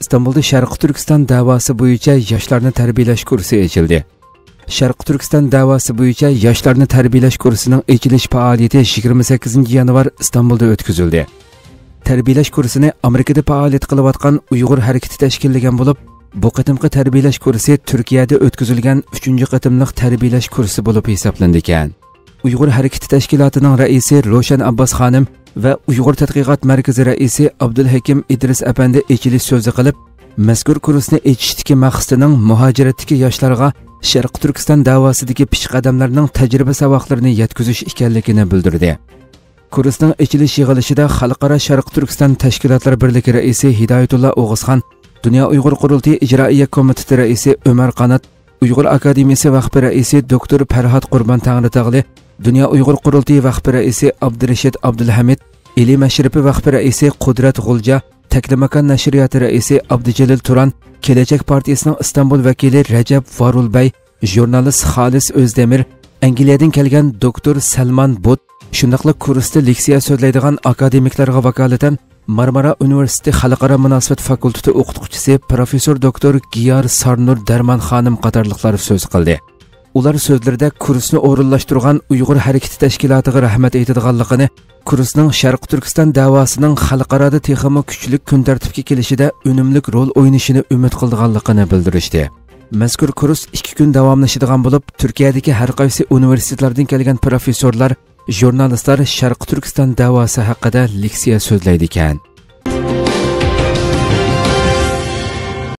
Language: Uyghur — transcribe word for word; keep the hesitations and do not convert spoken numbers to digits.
ئىستانبۇلدا شەرقىي تۈركىستان دەۋاسى بويىچە ياشلارنى تەربىيەلەش كۇرسى ئېچىلدى. شەرقىي تۈركىستان دەۋاسى بويىچە ياشلارنى تەربىيەلەش كۇرسىنىڭ ئېچىلىش پائالىيىتى يىگىرمە سەككىزىنچى يانۋار ئىستانبۇلدا ئۆتكۈزۈلدى. تەربىيەلەش كۇرسىنى ئامېرىكىدا پائالىيەت قىلىۋاتقان ئۇيغۇر ھەرىكىتى تەشكىللىگەن بولۇپ، بۇ قېتىمقى تەربىيەلەش كۇرسى تۈركىيەدە ئۆتكۈزۈلگەن ئۈچىنچى قېتىملىق تەربىيەلەش كۇرسى بولۇپ ھېسابلىنىدىكەن. ئۇيغۇر ھەرىكىتى تەشكىلاتىنىڭ رەئىسى روشەن ئابباس خانىم ۋە ئۇيغۇر تەتقىقات مەركىزى رەئىسى ئابدۇلھەكىم ئىدرىس ئەپەندى ئېچىلىش سۆزى قىلىپ، مەزكۇر كۇرسنى ئېچىشتىكى مەقسىتىنىڭ مۇھاجىرەتتىكى ياشلارغا شەرقىي تۈركىستان دەۋاسىدىكى پېشقەدەملەرنىڭ تەجرىبە ساۋاقلىرىنى يەتكۈزۈش ئىكەنلىكىنى بىلدۈردى. كۇرسنىڭ ئېچىلىش يىغىلىشىدا خەلقئارا شەرقىي تۈركىستان تەشكىلاتلار بىرلىكى رەئىسى ھىدايەتۇللا ئوغۇزخان، دۇنيا ئۇيغۇر قۇرۇلتىيى ئىجرائىيە كومىتېتى رەئىسى ئۆمەر قانات، ئۇيغۇر ئاكادېمىيىسى ۋەقپى رەئىسى دوكتور پەرھات قۇربان تەڭرىتاغلى، دۇنيا ئۇيغۇر قۇرۇلتىيى ۋەقپى رەئىسى ئابدۇرېشىت ئابدۇلھەمىد، ئىلى مەشرىپى ۋەقپى رەئىسى قۇدرەت غۇلجا، تەكلىماكان نەشرىياتى رەئىسى ئابدۇجېلىل تۇران، كېلەچەك پارتىيىسىنىڭ ئىستانبۇل ۋەكىلى رەجەپ ۋارۇل بەي، ژۇرنالىست خالىس ئۆزدېمىر، ئەنگلىيەدىن كەلگەن دوكتور سەلمان بۇت، شۇنداقلا كۇرستا لېكسىيە سۆزلەيدىغان ئاكادېمىكلارغا ۋاكالىتەن مارمارا ئۇنىۋېرسىتېتى خەلقئارا مۇناسىۋەت فاكۇلتېتى ئوقۇتقۇچىسى پروفېسسور دوكتور گىيار سارنۇر دەرمان خانىم قاتارلىقلار سۆز قىلدى. ئۇلار سۆزلىرىدە كۇرسنى ئورۇنلاشتۇرغان ئۇيغۇر ھەرىكىتى تەشكىلاتىغا رەھمەت ئېيتىدىغانلىقىنى، كۇرسنىڭ شەرقىي تۈركىستان دەۋاسىنىڭ خەلقئارادا تېخىمۇ كۈچلۈك كۈن تەرتىپكە كېلىشىدە ئۈنۈملۈك رول ئوينىشىنى ئۈمىد قىلىدىغانلىقىنى بىلدۈرۈشتى. مەزكۇر كۇرس ئىككى كۈن داۋاملىشىدىغان بولۇپ، تۈركىيەدىكى ھەر قايسى ئۇنىۋېرسىتېتلاردىن كەلگەن پروفېسسورلار، ژۇرنالىستلار شەرقىي تۈركىستان دەۋاسى ھەققىدە لېكسىيە سۆزلەيدىكەن.